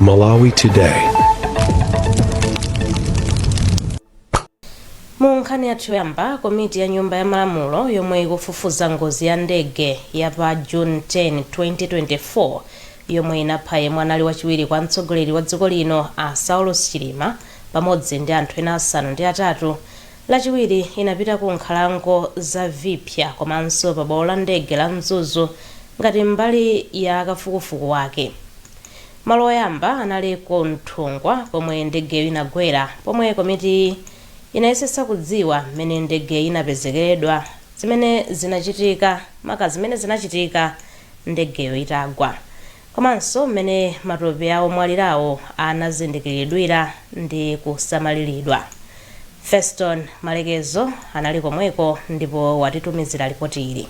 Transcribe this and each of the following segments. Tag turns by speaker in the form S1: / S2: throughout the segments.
S1: Malawi Today.
S2: Mu nkhani yathu yoyamba, komiti ya nyumba ya malamulo yomwe ikufufuza ngozi ya ndege ya pa June 10, 2024 yomwe inapha yemwe anali wachiwiri kwa mtsogoleri wa dziko lino a Saulos Chilima pamodzi ndi anthu ena asanu ndi atatu, Lachiwiri inapita ku nkhalango za Viphya komanso pa bwalo la ndege la Mzuzu ngati mbali ya kafukufuku wake. Malo oyamba anali ku Nthungwa komwe ndegeyo inagwera pomwe komitiyi inayesesa kudziwa mmene ndegeyi inapezekeredwa, zimene zinachitika maka zimene zinachitika ndegeyo itagwa komanso mmene matupi a omwalirawo anazindikiridwira ndi kusamaliridwa. Feston Malekezo anali komweko ndipo watitumizira lipoti ili.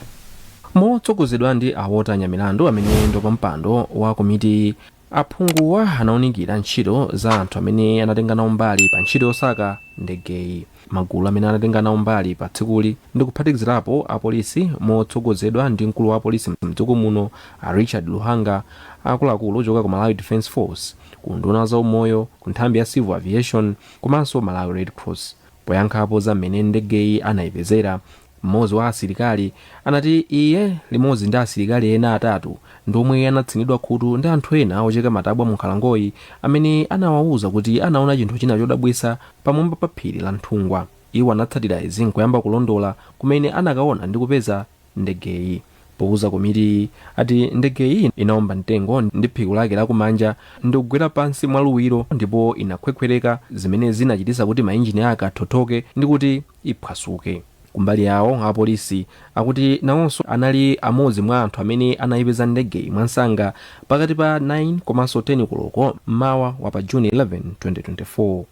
S3: Motsogozedwa ndi a Walter Nyamilandu amene ndi wapampando wa komitiyi, aphunguwa anaunikira ntchito za anthu amene anatenga nawo mbali pa ntchito yosaka ndegeyi. Magulu amene anatenga nawo mbali pa tsikuli ndi kuphatikizirapo apolisi motsogozedwa ndi mkulu wa apolisi mdziko muno a Richard Luhanga, akuluakulu ochoka ku Malawi Defence Force, ku unduna wa zaumoyo, ku nthambi ya Civil Aviation komanso Malawi Red Cross. Poyankhapo za mmene ndegeyi anayipezera, mmodzi wa asilikali anati iye limodzi ndi asilikali ena atatu ndi omwe anatsinidwa khutu ndi anthu ena ocheka matabwa mu nkhalangoyi amene anawauza kuti anaona chinthu china chodabwitsa pamwamba pa phiri la Nthungwa. Iwo anatsatira izi nkuyamba kulondola kumene anakaona ndi kupeza ndegeyi. Pouza komitiyi ati ndegeyi inaomba mtengo ndi phiko lake lakumanja ndikugwera pansi mwaluwiro ndipo inakhwekhwereka zimene zinachititsa kuti mainjini ake athothoke ndi kuti iphwasuke. Kumbali yawo, apolisi akuti nawonso anali amodzi mwa anthu amene anayipeza ndegeyi mwansanga pakati pa 9 komanso 10 koloko mmawa wa pa June 11, 2024.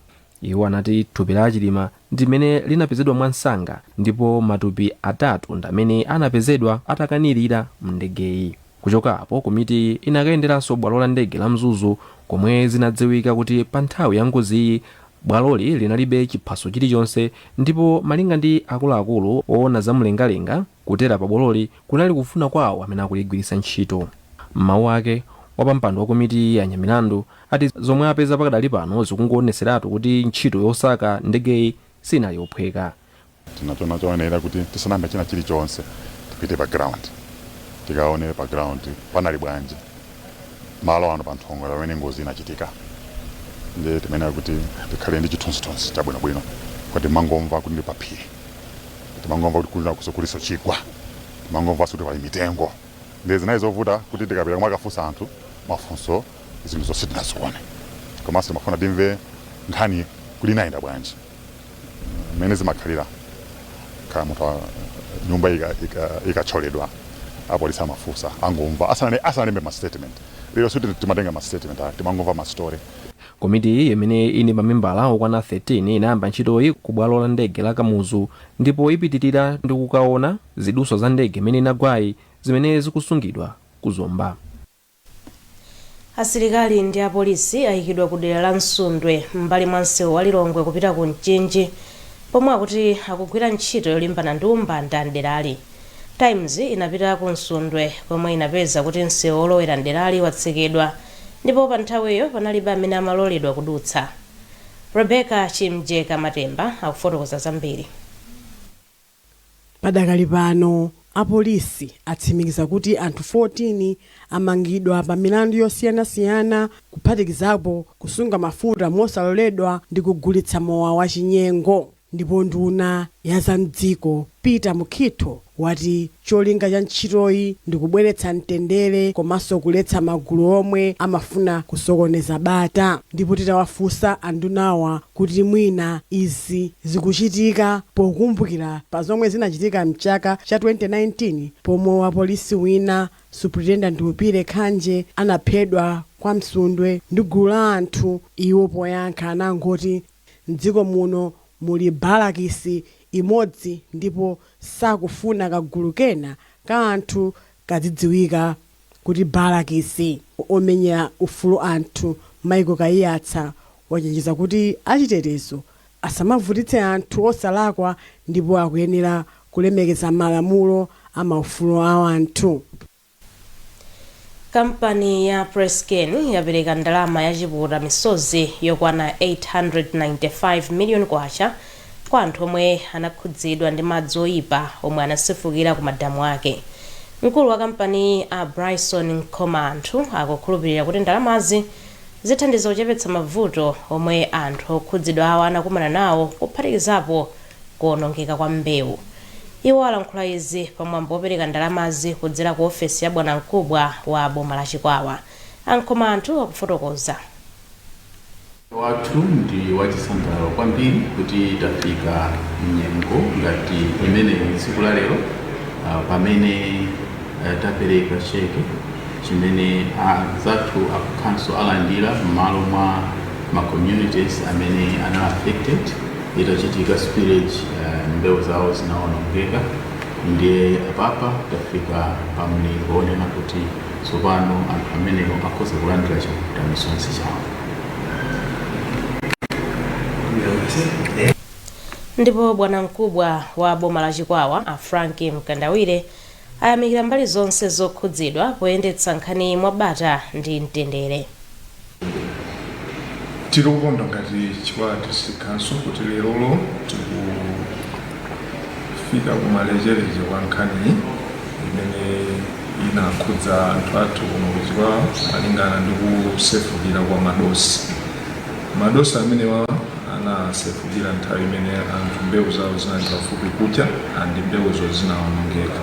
S3: Iwo anati thupi la a Chilima ndi limene linapezedwa mwansanga ndipo matupi atatu ndi amene anapezedwa atakanirira m'ndegeyi. Kuchoka apo, komitiyi inakayenderanso bwalo la ndege la Mzuzu komwe zinadziwika kuti pa nthawi ya ngoziyi bwaloli linalibe chiphaso chilichonse ndipo malinga ndi akuluakulu oona za mlengalenga, kutera pa bwaloli kunali kufuna kwawo amene akuligwiritsa ntchito. M'mawu ake, wapampando wa komitiyi a Nyamilandu ati zomwe apeza pakadali pano zikungooneseratu kuti ntchito yosaka ndegeyi sinali yophweka.
S4: Tinachiona choyenera kuti tisanayambe china chilichonse tipite pa ground tikaone pa ground panali bwanji malo ano pa Nthungwa pamene ngozi inachitika, ndiye timayenera kuti tikhale ndi chithunzithunzi chabwinobwino kuti timangomva kuti ndi paphiri, timangomva kuti kulinakuso kuliso chigwa, timangomvanso kuti pali mitengo, ndiye zinali zovuta kuti tikapita kumakafunsa anthu mafunso zinthu zonse tinazione, komanso timafuna timve nkhani kuti inayenda bwanji. Mmene zimakhalira kaya munthu nyumba ikathyoledwa apolisi amafunsa angomva asanalembe ma statement. Lero sikuti timatenga ma statement ayi, timangomva ma story.
S3: Komitiyi imene ili ndi mamembala okwana 13 inayamba ntchitoyi ku bwalo la ndege la Kamuzu ndipo ipitilira ndi kukaona ziduswa za ndege imene inagwayi zimene zikusungidwa ku Zomba.
S2: Asilikali ndi apolisi ayikidwa ku dera la Msundwe m'mbali mwa msewu wa Lilongwe kupita ku Mchinji pomwe akuti akugwira ntchito yolimbana ndi umbanda m'derali. Times inapita ku Msundwe komwe inapeza kuti msewu wolowera m'derali watsekedwa ndipo pa nthawiyo panalibe amene amaloledwa kudutsa. Rebecca Chimjeka Matemba akufotokoza zambiri.
S5: Padakali pano apolisi atsimikiza kuti anthu 14 amangidwa pa milandu yosiyanasiyana kuphatikizapo kusunga mafuta mosaloledwa ndi kugulitsa mowa wachinyengo. Ndipo nduna ya za mdziko Peter Mukhitho wati cholinga cha ntchitoyi ndikubweretsa mtendere komanso kuletsa magulu omwe amafuna kusokoneza bata. Ndipo titawafunsa andunawa kuti mwina izi zikuchitika pokumbukira pa zomwe zinachitika mchaka cha 2019 pomwe wapolisi wina Superintendent Upile Khanje anaphedwa kwa Msundwe ndi gulu la anthu, iwo poyankha anangoti M'dziko muno muli balakisi imodzi ndipo sakufuna kagulu kena ka anthu kadzidziwika kuti balakisi. Omenyera ufulu anthu Michael Kaiyatsa wachenjeza kuti achitetezo asamavutitse anthu osalakwa ndipo akuyenera kulemekeza malamulo a maufulu a anthu.
S2: Kampani ya Presscane yapereka ndalama yachipukuta misozi yokwana 895 million kwacha kwa anthu omwe anakhudzidwa ndi madzi oyipa omwe anasefukira ku madamu ake. Mkulu wa kampani a Bryson Nkhoma-Anthu akukhulupirira kuti ndalamazi zithandiza kuchepetsa mavuto omwe anthu okhudzidwa awo anakumana nawo, kuphatikizapo kuwonongeka kwa mbewu. Iwo alankhula izi pamwambo wopereka ndalamazi kudzera ku ofesi ya bwanamkubwa wa boma la Chikwawa. A Nkhoma-Anthu akufotokoza.
S1: Wathu ndi wachisangalalo kwambiri kuti tafika mnyengo ngati imeneyi tsiku la lero, pamene tapereka cheke chimene anzathu aku council alandira m'malo mwa ma communities amene anali affected itachitika spillage, mbewu zawo zinawonongeka. Ndiye apapa tafika pa mlingo wonena kuti tsopano anthu amenewo akhoza kulandira chipukuta misozi chawo.
S2: Ndipo bwanamkubwa wa boma la Chikwawa a Frank Mkandawire ayamikira mbali zonse zokhudzidwa poyendetsa nkhani mwabata ndi mtendere.
S6: Tiri kukondwa ngati Chikwawa District Council kuti lerolo tikufika kumalechereche kwa nkhani imene inakhudza anthu athu kuno ku Chikwawa malingana ndi kusefukira kwa madosi. Madosi amenewa anasefukira nthawi imene anthu mbewu zawo zinali pafupi kucha andi mbewuzo zinawonongeka,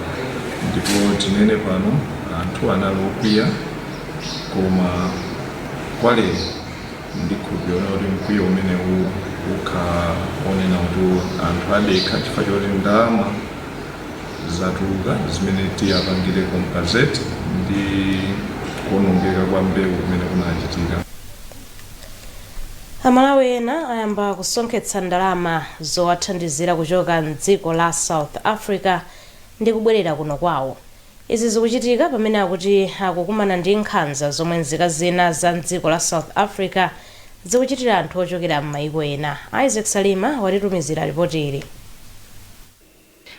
S6: ndipo tinene pano anthu anali okwiya, koma kwa lero ndikhulupirira kuti mkwiyo umenewu ukha onena kuti anthu adekha chifukwa choti ndalama zatuluka zimene tiyapangire compensate ndi kuwonongeka kwa mbewu kumene kunachitika.
S2: Amalawi ena ayamba kusonkhetsa ndalama zowathandizira kuchoka mdziko la South Africa ndi kubwerera kuno kwawo. Izi zikuchitika pamene akuti akukumana ndi nkhanza zomwe nzika zina za mdziko la South Africa zikuchitira anthu ochokera m'mayiko ena. Isaac Salima watitumizira ripoti ili.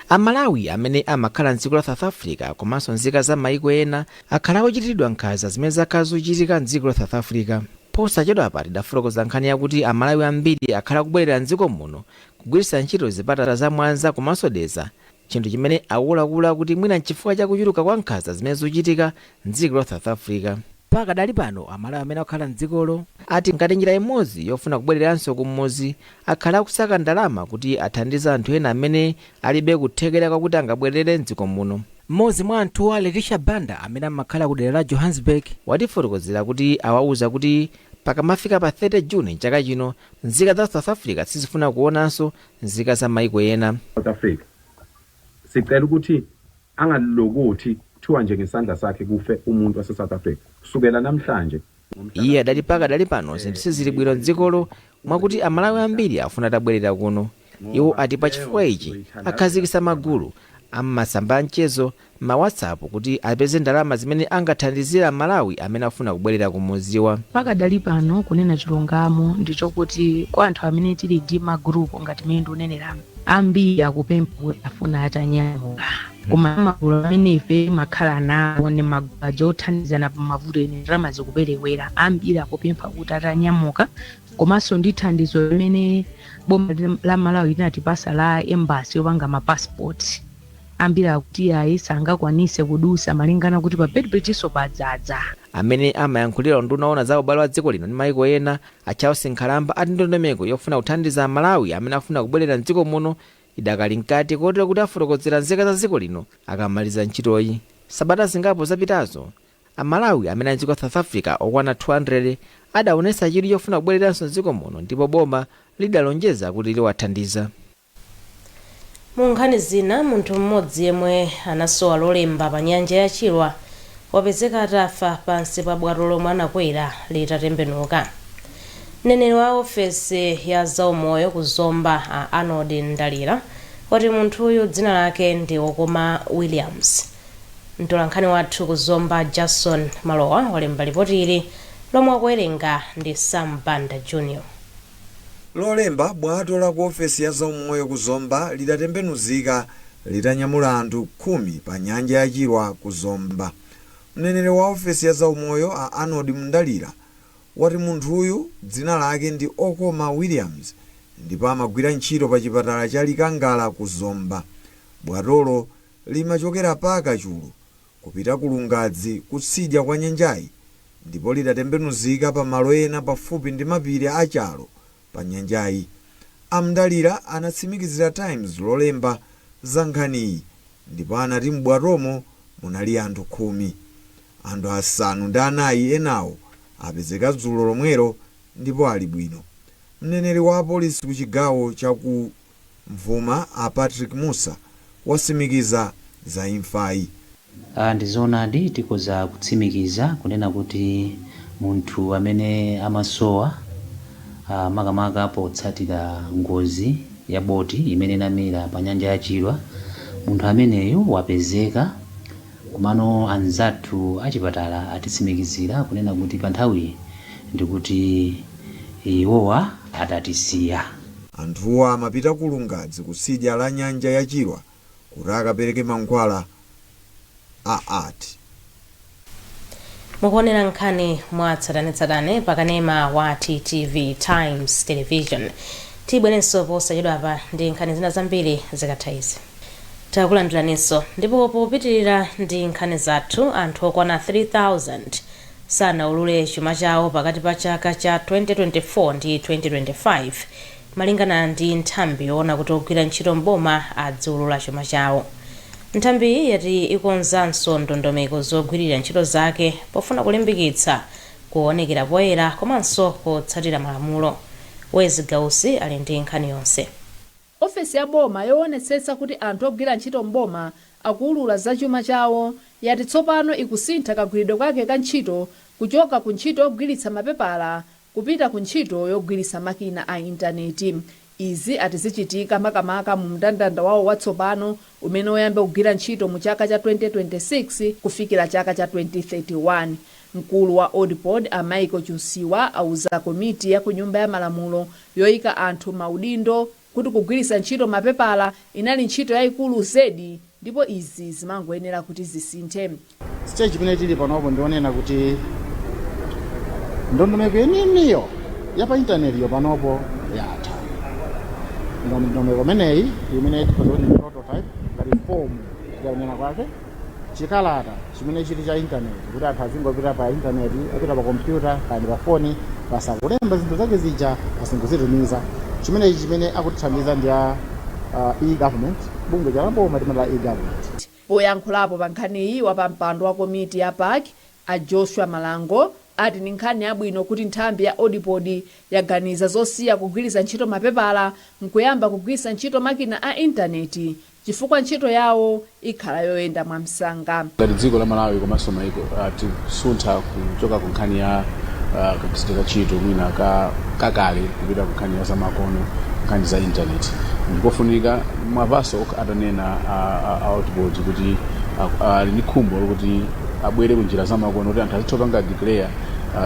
S7: Amalawi amene amakhala mdziko la South Africa komanso nzika za mayiko ena akhala akuchitiridwa nkhanza zimene zakhala zikuchitika mdziko la South Africa. Posachedwapa tidafotokoza nkhani yakuti Amalawi ambiri akhala akubwerera mdziko muno kugwiritsa ntchito zipatala za Mwanza komanso Dedza, chinthu chimene akuluakulu akuti mwina nchifukwa cha kuchuluka kwa nkhanza zimene zikuchitika mdziko la South Africa. Pakadali pano Amalawi amene akukhala mdzikolo ati ngati njira imodzi yofuna kubwereranso kumudzi akhala akusaka ndalama kuti athandize anthu ena amene alibe kuthekera kwakuti angabwerere mdziko muno. Mmodzi mwa anthuwa, Leticia Banda, amene amakhala ku dera la Johannesburg, watifotokozera kuti awauza kuti pakamafika pa 30 Juni chaka chino nzika za South Africa sizifuna kuonanso nzika za maiko ena.
S8: South Africa sicela ukuthi angalokothi kuthiwa nje ngesandla sakhe kufe umuntu wase South Africa kusukela namhlanje.
S7: Iye adati pakadali pano zinthu sizili bwino mdzikolo mwakuti Amalawi ambiri afuna atabwerera kuno. Iwo ati pa chifukwa ichi akhazikitsa magulu ammasamba amchezo ma WhatsApp kuti apeze ndalama zimene angathandizira Malawi amene afuna kubwerera kumudziwa.
S9: Pakadali pano, kunena chilungamo, ndichokuti kwa anthu amene tili ndi magrupu ngati mene ndikuneneramu, ambiri akupempha kuti afuna atanyamuka, koma magulu amene ife makhala nawo ni magulu aja othandizana pa mavuto ene ndalama zikuperewera. Ambiri akupempha kuti atanyamuka, komanso ndi thandizo limene boma la Malawi linatipasa la embassy yopanga mapassport, ambiri akuti ayi, sangakwanise kudusa malingana kuti pa Beitbridge padzadza.
S7: Amene amayankhulira nduna yoona za ubale wa dziko lino ndi maiko ena, a Charles Nkhalamba, ati ndondomeko yofuna kuthandiza Amalawi amene afuna kubwerera mdziko muno idakali mkati, kotero kuti afotokozera nzika za dziko lino akamaliza ntchitoyi. Sabata zingapo zapitazo Amalawi amene ali mdziko la South Africa okwana 200 adaonetsa chidwi chofuna kubwereranso mdziko muno, ndipo boma lidalonjeza kuti liwathandiza.
S2: Mu nkhani zina, munthu mmodzi yemwe anasowa Lolemba pa nyanja ya Chilwa wapezeka atafa pansi pa bwato lomwe anakwera litatembenuka. Mneneri wa ofesi ya zaumoyo ku Zomba a Arnold Ndalira wati munthuyu dzina lake ndi Okoma Williams. Mtolankhani wathu ku Zomba Jason Malowa walemba ripoti ili lomwe akuwerenga ndi Sam Banda Junior.
S10: Lolemba bwato la ku ofesi ya zaumoyo ku Zomba lidatembenuzika litanyamula anthu 10 pa nyanja ya Chilwa ku Zomba. Mneneri wa ofesi ya zaumoyo a Arnold Mndalira wati munthuyu dzina lake ndi Okoma Williams ndipo amagwira ntchito pa chipatala cha Likangala ku Zomba. Bwatolo limachokera pa Kachulu kupita ku Lungadzi kutsidya kwa nyanjayi ndipo lidatembenuzika pa malo ena pafupi ndi mapiri achalo pa nyanjayi. Amndalira anatsimikizira Times Lolemba za nkhaniyi ndipo anati m'bwatomo munali anthu 10. Anthu 9 enawo apezeka dzulo lomwelo ndipo ali bwino. Mneneri wa apolisi ku chigawo chaku Mvuma a Patrick Musa wasimikiza za imfayi.
S11: Ndizoonadi, tikhoza kutsimikiza kunena kuti munthu amene amasowa, makamaka potsatira ngozi ya boti imene inamira pa nyanja ya Chilwa, munthu ameneyu wapezeka. Komano anzathu achipatala atitsimikizira kunena kuti pa nthawiyi ndikuti iwowa adatisiya.
S10: Anthuwa amapita ku Lungadzi kutsidya la nyanja ya Chilwa kuti akapereke mankhwala a art.
S2: Mukuonera nkhani mwa tsatanetsatane pakanema wa TTV, Times Television. Tibwerenso posachedwapa ndi nkhani zina zambiri zikatha izi. Takulandiraninso, ndipo popitirira ndi nkhani zathu, anthu okwana 3000 sanaulule chuma chawo pakati pa chaka cha 2024 ndi 2025, malingana ndi nthambi yoona kuti ogwira ntchito mboma adziulula chuma chawo. Nthambiyi yati ikonzanso ndondomeko zogwirira ntchito zake pofuna kulimbikitsa kuonekera poyera komanso potsatira malamulo. Wezi Gausi ali ndi nkhani yonse.
S12: Ofesi ya boma yoonetsetsa kuti anthu ogwira ntchito mboma akuulula za chuma chawo yati tsopano ikusintha kagwiridwe kake ka ntchito kuchoka ku ntchito yogwiritsa mapepala kupita ku ntchito yogwiritsa makina a intaneti. Izi ati zichitika makamaka mu mndandanda wawo watsopano umene uyambe kugwira ntchito mu chaka cha 2026 kufikira chaka cha 2031. Mkulu wa Odipod a Michael Chusiwa auza komiti ya ku Nyumba ya Malamulo yoyika anthu maudindo kuti kugwiritsa ntchito mapepala inali ntchito yayikulu zedi ndipo izi zimangoyenera kuti zisinthe.
S13: Stage imene tili panopo ndionena kuti ndondomeko yeniyeniyo ya pa intanetiyo panopo yatha. Ndondomeko imeneyi imene tikhoza kuti ndi prototype, ngati fomu yakunena kwake, chikalata chimene chili cha intaneti kuti anthu azingopita pa intaneti, apita pa kompyuta kandi pa foni, pasakulemba zinthu zake zija, asingozitumiza. Chimenechi chimene akutithandiza ndi a e-government, bungwe la boma limene la e-government.
S12: Poyankhulapo pa nkhaniyi, wapampando wa komiti ya PAC a Joshua Malango ati ndi nkhani yabwino kuti nthambi ya Odipod yaganiza zosiya kugwiritsa ntchito mapepala nkuyamba kugwiritsa ntchito makina a intaneti, chifukwa ntchito yawo ikhala yoyenda mwamsanga.
S14: Ngati dziko la Malawi komanso maiko, tisuntha kuchoka ku nkhani ya kagwiritsidwe ka ntchito mwina ka kakale kupita ku nkhani ya zamakono, nkhani za intaneti. Ndikofunika mwavaso atanena a Odipod kuti ali ndi khumbo lokuti abwere ku njira zamakono kuti anthu azitha kupanga declare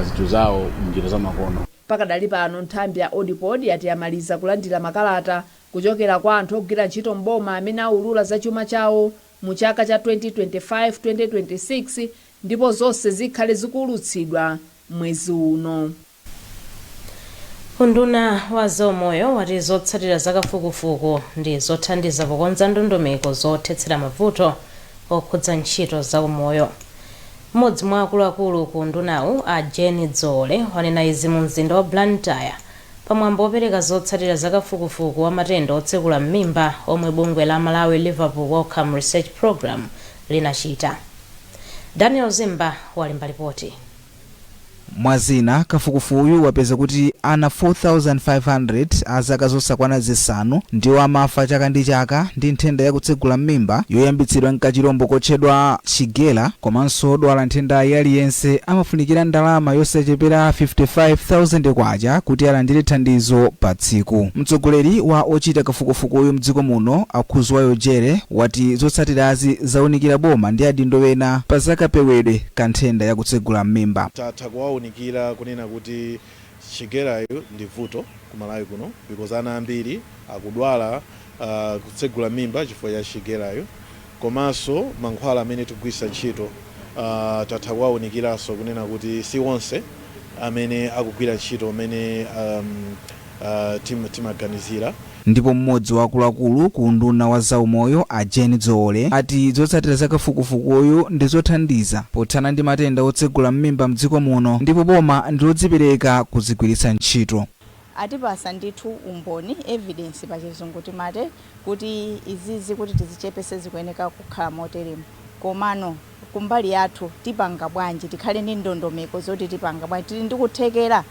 S14: zinthu zawo munjira zamakono.
S12: Pakadali pano nthambi ya Odipod yati yamaliza kulandira makalata kuchokera kwa anthu ogwira ntchito mboma amene aulula za chuma chawo mu chaka cha 2025-2026, ndipo zonse zikhale zikuulutsidwa mwezi uno.
S2: Unduna wa zaumoyo wati zotsatira zakafukufuku ndi zothandiza pokonza ndondomeko zothetsera mavuto okhudza ntchito zaumoyo. Mmodzi mwa akuluakulu ku undunawu a Jane Dzole wanena izi mu mzinda wa Blantyre pamwambo wopereka zotsatira zakafukufuku wa matenda otsekula m'mimba omwe bungwe la Malawi Liverpool Wellcome Research Program linachita. Daniel Zimba walemba ripoti.
S15: Mwazina, kafukufukuyu wapeza kuti ana 4500 a zaka zosakwana 5 ndiwo amafa chaka ndi chaka ndi nthenda yakutsegula m'mimba yoyambitsidwa nkachirombo kotchedwa Shigella. Komanso odwala nthendayi aliyense amafunikira ndalama yosachepera 55,000 kwacha kuti alandire thandizo pa tsiku. Mtsogoleri wa ochita kafukufukuyu mdziko muno Akhuzwayo Jere wati zotsatirazi zawunikira boma ndi adindo ena pa zakapewedwe ka nthenda yakutsegula m'mimba.
S16: Tatha kuwaunikira kunena kuti Shigellayu ndi vuto ku Malawi kuno because ana ambiri akudwala kutsegula mimba chifukwa cha Shigellayu, komanso mankhwala amene tikugwiritsa ntchito Tatha kuwawunikiranso kunena kuti si onse amene akugwira ntchito amene timaganizira.
S15: Ndipo mmodzi wa akuluakulu ku unduna wa zaumoyo, a Jane Dzoole, ati zotsatira za kafukufukuyu ndi zothandiza pothana ndi matenda otsegula m'mimba mdziko muno, ndipo boma ndi lodzipereka kuzigwiritsa ntchito.
S17: Atipasa ndithu umboni, evidence pachizungu timate, kuti izizi kuti tizichepese zikuyeneka kukhala moteremo. Komano kumbali yathu tipanga bwanji? Tikhale ndi ndondomeko zoti tipanga bwanji? Tili ndi kuthekera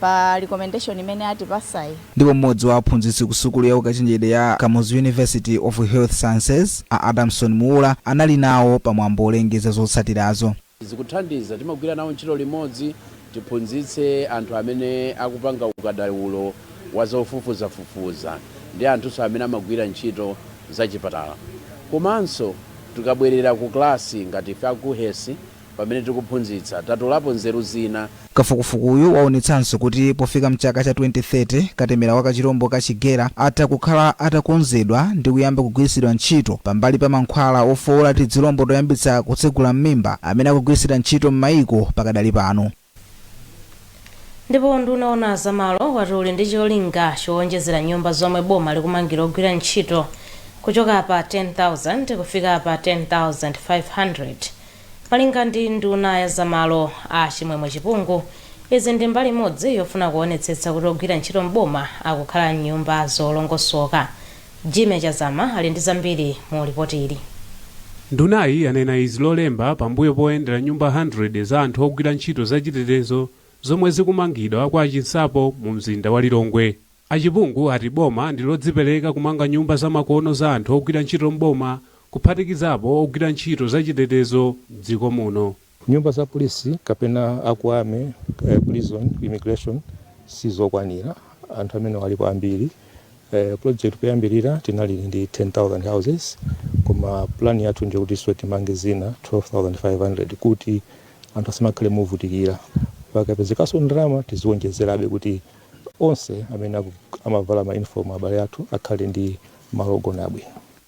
S17: pa recommendation imene atipasayi?
S15: Ndipo mmodzi wa aphunzitsi ku sukulu ya ukachenjede ya Kamuzu University of Health Sciences, a Adamson Muula, anali nawo pamwambo olengeza zotsatirazo.
S18: Zikuthandiza, timagwira nawo ntchito limodzi, tiphunzitse anthu amene akupanga ukadaulo wa zofufuzafufuza ndi anthunso amene amagwira ntchito zachipatala. Komanso tikabwerera ku klasi ngati ife aku KUHeS, pamene tikuphunzitsa, tatolapo nzeru zina.
S15: Kafukufukuyu waonetsanso kuti pofika mchaka cha 2030, katemera wa kachirombo ka Shigella atha kukhala atakonzedwa ndi kuyamba kugwiritsidwa ntchito pambali pa mankhwala ofowola tizilombo toyambitsa kutsegula m'mimba amene akugwiritsidwa ntchito m'mayiko pakadali pano.
S2: Ndipo nduna yoona zamalo wati uli ndi cholinga chowonjezera nyumba zomwe boma likumangira ogwira ntchito kuchoka pa 10,000 kufika pa 10,500. Malinga ndi nduna ya zamalo a Chimwemwe Chipungu, izi ndi mbali imodzi yofuna kuonetsetsa kuti ogwira ntchito mboma akukhala mnyumba zolongosoka. Jime Chazama ali ndi zambiri mu ripoti ili.
S19: Ndunayi yanena izi Lolemba pambuyo poyendera nyumba 100 za anthu ogwira ntchito zachitetezo zomwe zikumangidwa kwa Chinsapo mu mzinda wa Lilongwe. Achipungu ati boma ndi lodzipereka kumanga nyumba zamakono za anthu ogwira ntchito mboma, kuphatikizapo ogwira ntchito zachitetezo mdziko muno.
S20: Nyumba za polisi kapena aku army, prison, immigration sizokwanira, anthu amene alipo ambiri. Project kuyambirira tinali ndi 10,000 houses, koma plan yathu ndiyo kuti so timange zina 12,500 kuti anthu asamakhale movutikira. Pakapezekanso ndalama tiziwonjezerabe kuti onse amene amavala ma uniform, abale athu, akhale ndi malo ogona abwino.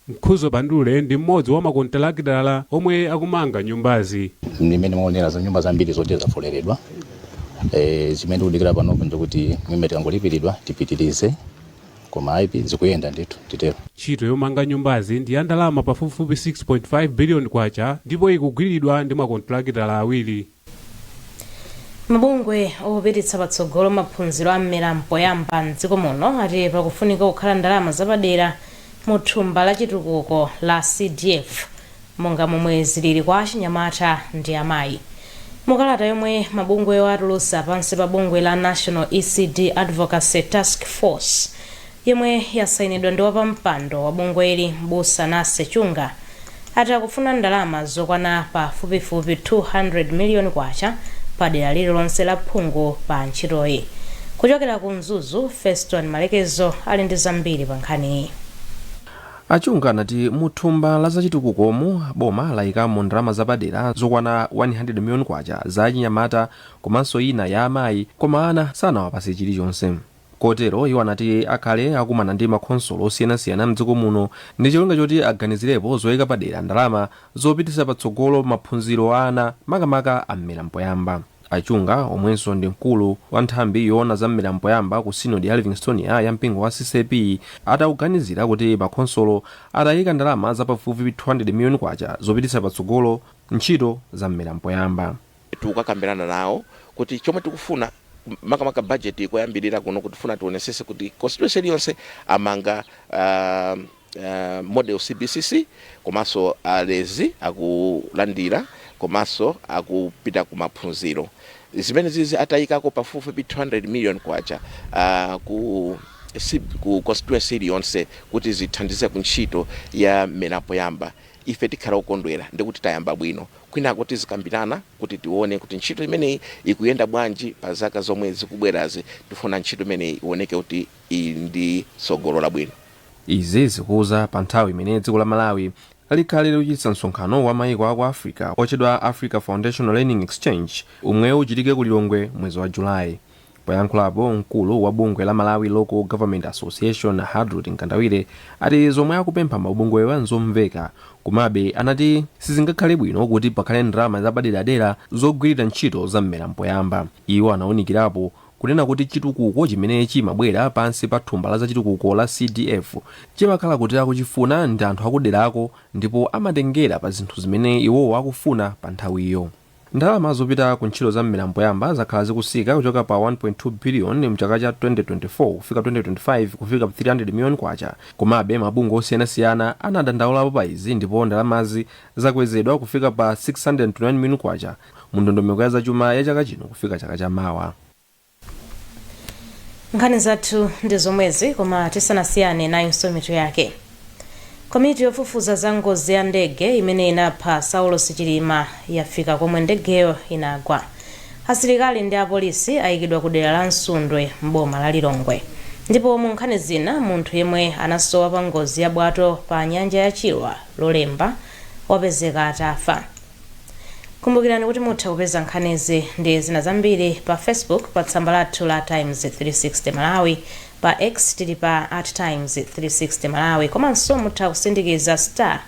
S19: Mkhuzo Bandule ndi mmodzi wa makontalakitala omwe akumanga nyumbazi.
S21: Mmene maonera za nyumba zambiri zoti zafoleredwa, zimene tikudikira panopo ndikuti mwime tikangolipiridwa tipitirize, koma ayipi zikuyenda ndithu, titero.
S19: Ntchito yomanga nyumbazi ndi ya ndalama pafupifupi 6.5 biliyoni kwacha ndipo ikugwiridwa ndi makontalakitala awiri.
S2: Mabungwe opititsa patsogolo maphunziro a mmera mpoyamba mdziko muno ati pakufunika kukhala ndalama zapadera mu thumba la chitukuko la CDF, monga momwe zilili kwa achinyamata ndi amayi. Mukalata yomwe mabungwewo atulutsa pansi pa bungwe la National ECD Advocacy Task Force, yomwe yasayinidwa ndi wapampando wa bungweli, Mbusa Nase Chunga, ati akufuna ndalama zokwana pafupifupi 200 miliyoni kwacha pa dera lililonse la phungu pa ntchitoyi. Kuchokera ku Mzuzu, Feston Malekezo ali ndi zambiri pa nkhaniyi.
S3: Achunga anati mu thumba la zachitukukomu boma layikamo ndalama zapadera zokwana 100 miliyoni kwacha za achinyamata komanso ina ya amayi, koma ana sanawapase chilichonse. Kotero iwo anati akhale akumana ndi makhonsolo osiyanasiyana mdziko muno ndi cholinga choti aganizirepo zoyika padera ndalama zopititsa patsogolo maphunziro a ana, makamaka a mmera mpoyamba. Achunga, omwenso ndi mkulu wa nthambi yoona za mmera mpoyamba ku Sinodi ya Livingstonia ya mpingo wa CCAP, atauganizira kuti makhonsolo atayika ndalama zapafupifupi 200 miliyoni kwacha zopititsa patsogolo ntchito za mmera mpoyamba.
S22: Tikukakambirana nawo kuti chomwe tikufuna, makamaka budget ikoyambirira kuno, kutifuna tionesese kuti constituency iliyonse amanga model CBCC, komanso alezi akulandira, komanso akupita ku maphunziro. Zimene zizi atayikako pafupifupi 200 million kwacha ku constituency iliyonse kuti zithandize ku ntchito ya mmera mpoyamba, ife tikhala okondwera ndikuti tayamba bwino. Kwinako tizikambirana kuti tione kuti ntchito imeneyi ikuyenda bwanji pa zaka zomwe zikubwerazi. Tifuna ntchito imeneyi ioneke kuti ili ndi tsogolo labwino.
S3: Izi zikuza pa nthawi imene dziko la Malawi likhale likuchititsa msonkhano wa mayiko aku Africa otchedwa Africa Foundational Learning Exchange, omwe uchitike ku Lilongwe mwezi wa Julayi. Poyankhulapo, mkulu wa bungwe la Malawi Local Government Association, Hadrut Mkandawire, ati zomwe akupempha mabungwewa nzomveka, komabe anati sizingakhale bwino kuti pakhale ndalama zapaderadera zogwirira ntchito za mmera mpoyamba. Iwo anawunikirapo kunena kuti chitukuko chimene chimabwera pansi pa thumba la zachitukuko la CDF chimakhala kuti akuchifuna ndi anthu akuderako, ndipo amatengera pa zinthu zimene iwowo akufuna pa nthawiyo. Ndalama zopita ku ntchito za mmera mpoyamba zakhala zikusika kuchoka pa 1.2 billion mchaka cha 2024 kufika 2025 kufika pa 300 million kwacha. Komabe mabungwe osiyanasiyana anadandaulapo pa izi, ndipo ndalamazi zakwezedwa kufika pa 629 million kwacha mu ndondomeko ya zachuma ya chaka chino kufika chaka chamawa.
S2: Nkhani zathu ndi zomwezi, koma tisanasiyane, nayonso mitu yake. Komiti yofufuza za ngozi ya ndege imene inapha Saulos Chilima yafika komwe ndegeyo inagwa. Asilikali ndi apolisi ayikidwa ku dera la Msundwe m'boma la Lilongwe. Ndipo mu nkhani zina, munthu yemwe anasowa pa ngozi ya bwato pa nyanja ya Chilwa Lolemba wapezeka atafa. Kumbukirani kuti mutha kupeza nkhanizi ndi zina zambiri pa Facebook pa tsamba lathu la Times 360 Malawi, pa X tili pa @Times360 Malawi, komanso mutha kusindikiza star